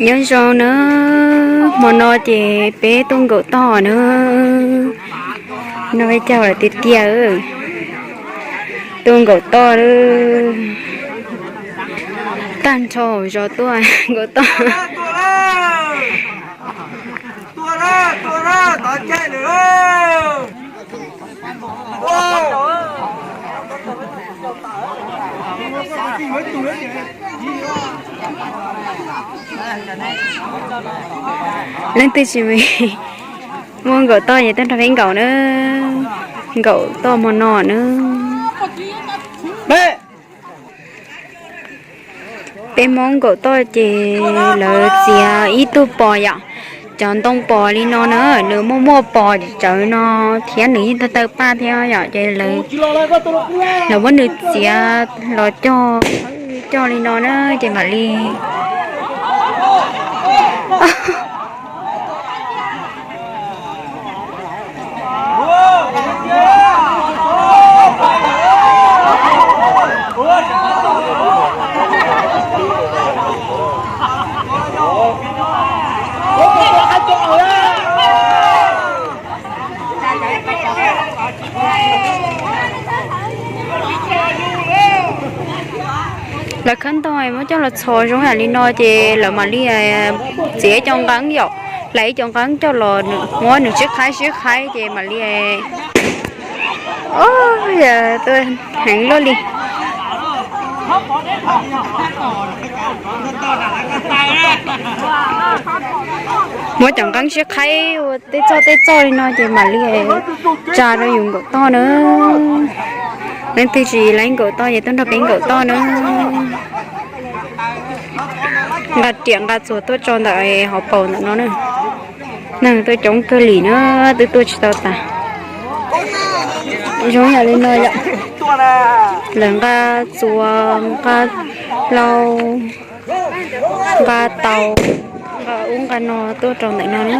Nyob zoo na, hmo no ces peb tuaj nkaum toj na. No peb caug lawm tiag tiag, tuaj nkaum toj lawm. Tag nrho zos tuaj nkaum toj. Leej twg tsis muaj nkaum toj ces tuaj nrog peb nkaum na, nkaum toj hmo no na. Peb Hmoob nkaum toj ces lawv txiav ib tug pos yom, cov ntoo pos li no na, nws muaj muaj pos tsawv no thiab nws yeej tawg tawg paj thiab yom, ces lawv muab nws txiav los cog, cog li no na ces mam li Lawv khawb ntoo muab coj los txhos zoo yam li no ces lawv mam li txiav ib co nqeeb yom, hlais ib co nqeeb coj los muab nws sib qhaib sib qhaib ces mam li, yog tuaj heev luaj li. Muab cov nqeeb sib qhaib ua tej txoj tej txoj li no ces mam li tsa rau yus nkaum toj na. Leej twg tsis laib nkaum toj ces tuaj nrog peb nkaum toj na. Nqa riam nqa txuas tuaj tso ntawm hauv paus ntawm no na. Neeg tuaj coob kawg li na, twb tuaj tsis tau tas. Zoo yam li no yom. Lawv nqa txuas, nqa hlau, nqa taus, nqa ub nqa no tuaj rau ntawm no na.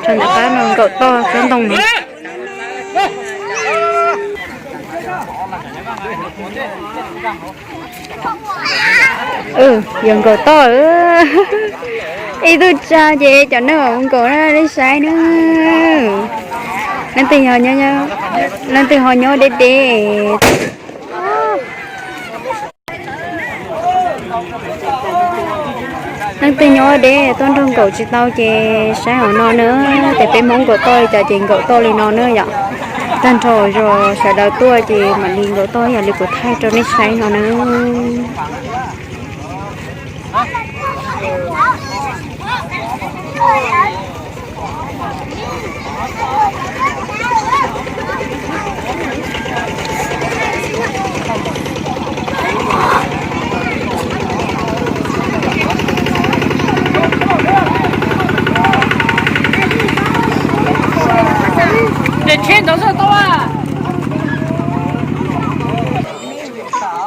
Rau ntawm qab no nkaum toj xyoob ntoo no. Yog nkaum toj, ib tug tsa ces cov neeg nkaum na, nej saib na. Leej twg, leej twg ho nyob deb deb. Leej twg nyob deb tuaj nrog nkaum tsis tau ces saib hauv no na, ces peb Hmoob nkaum toj li cas ces nkaum toj li no na yom. Tag nrho zos sawv daws tuaj ces mam li nkaum toj yam li kuv thaij rau nej saib no na.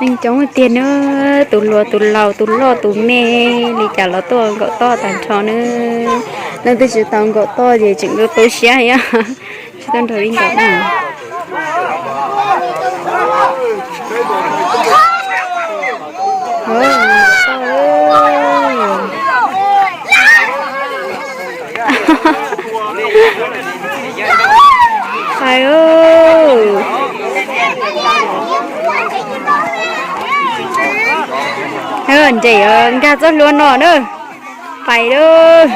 Neeg coob tiag na, tus hluas tus laus tus loj tus me li cas los tuaj nkaum toj tag nrho na. Leej twg tsis tau nkaum toj ces tseem tu tu siab thiab, tsis tau nrog peb nkaum na. Hais, nres nkag txoj hlua no na. Pais lawm.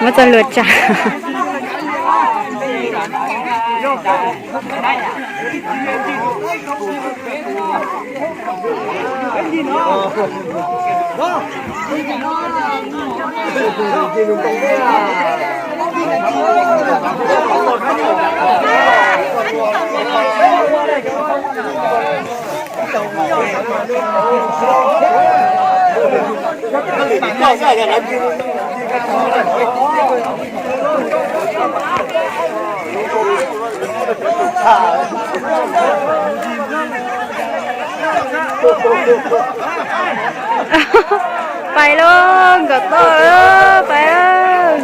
Muab txoj hlua tsa. Pais lauj, nkawm toj, pais lauj.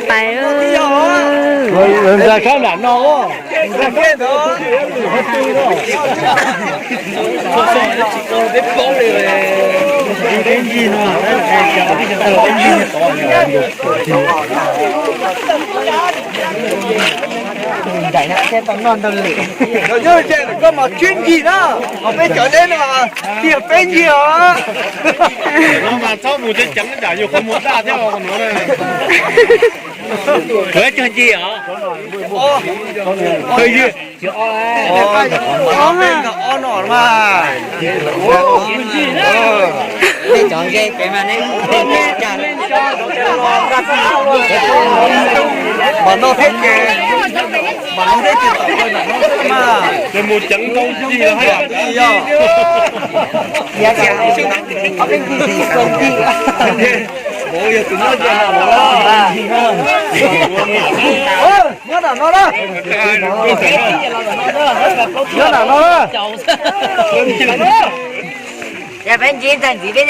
Pais lauj. Nkawd sab nram no. Cov nyob ze koj mas tsib ncig na, ho peb cov deb no mas tiag peb ncig os. No mas txhob mus ceev ceev tsam yus qhov muag daj thiab no. Kawg cog ncig os. Kawg ywg. Ob no mas. Nej cov ze pem mas nej, mas no thiab ces, mas no thiab ces tom qab mas no thiab mas. Ces mus ceev ntau ncig los hais. Yog. Yog tias ob peb ncig, ib ncig. Nyob nram no na. Nyob nram no na. Yog peb ncig tag ntxiv peb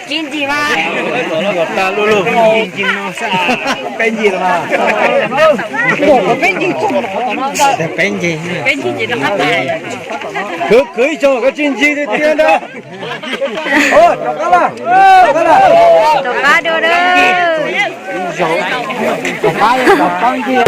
tsib ncig mas. Peb ncig los mas. Peb ncig. Peb ncig. Kwv kwv ib co koj tsib ncig tiag tiag ntag. Rov qab dua na. Rov qab, rov qab ncig.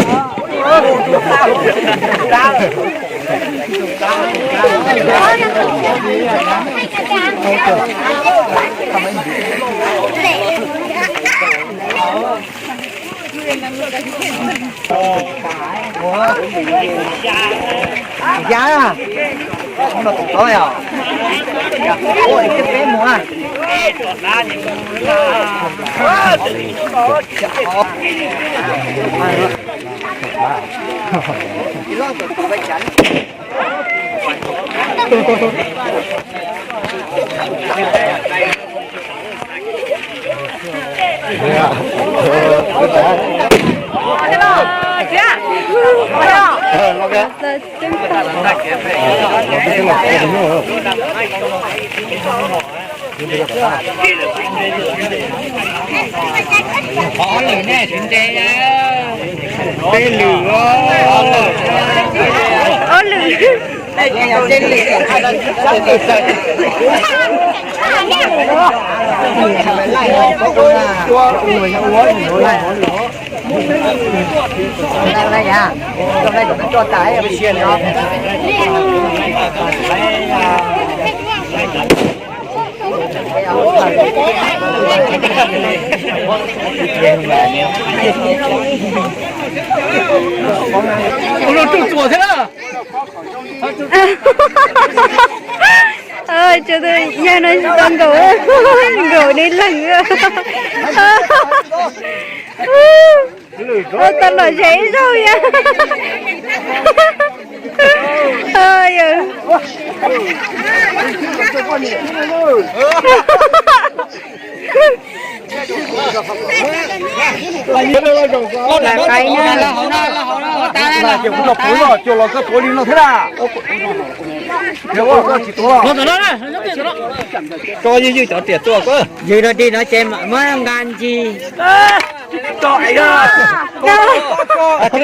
Yog, no tus tod yog, ua li peb mus a. Ob lwm ne, sib ntsib. Peb lwm, ob lwm. Ua luaj ruj txuas thiab na. Yog no tsis tau nkaum, nkaum ni leeg. Ua tau los ze ib zaug yom. Lawv qaiv na. Koj ywg ywg cov riam tuaj. Ywg no dig no ces muab nqa ncig. Twb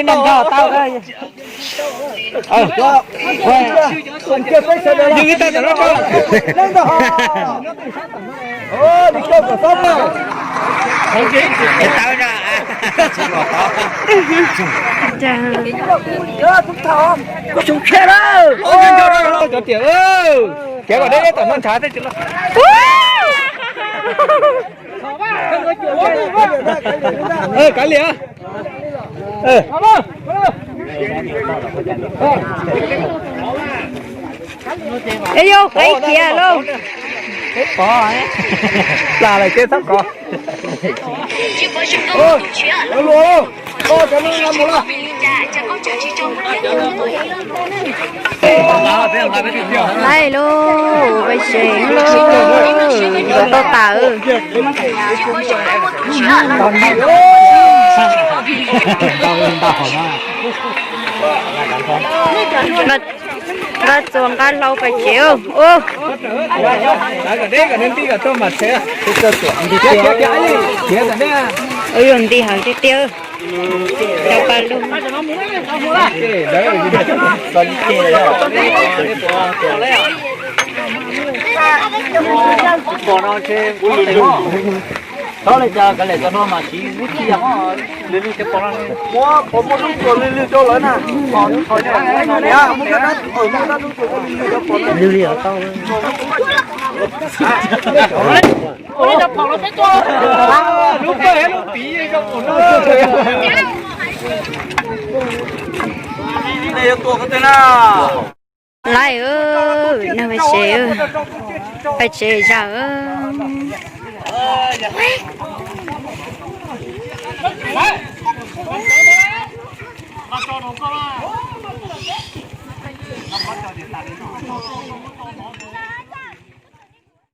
neeg nrog tau. Ywg ib tag tom no. Tawb na. Cov riam, kev kom deb deb tom no ntshav thiaj tsis loj. Kav liam. Es yog qaiv kiag lauj. Pov, plas lawm ces txhob kov. Koj cov no mus los. Laij lauj, pais tsev lauj, nkawd tau tas. Nqa txuas nqa hlau pais tsev ub. Yuav nti heev tiag tiag. Cov paj lug. Txhob li cas, kav liam cov no mas siv ib txhia. Muab, puas muaj tub tsuas lwj lwj rau lawv na? Muab dab, muab dab tub tsuas lwj lwj rau pom na. Lwj li os tau. Lub pawg lub piv zoo pom no. Laij, nag pais tsev, pais tsev zam.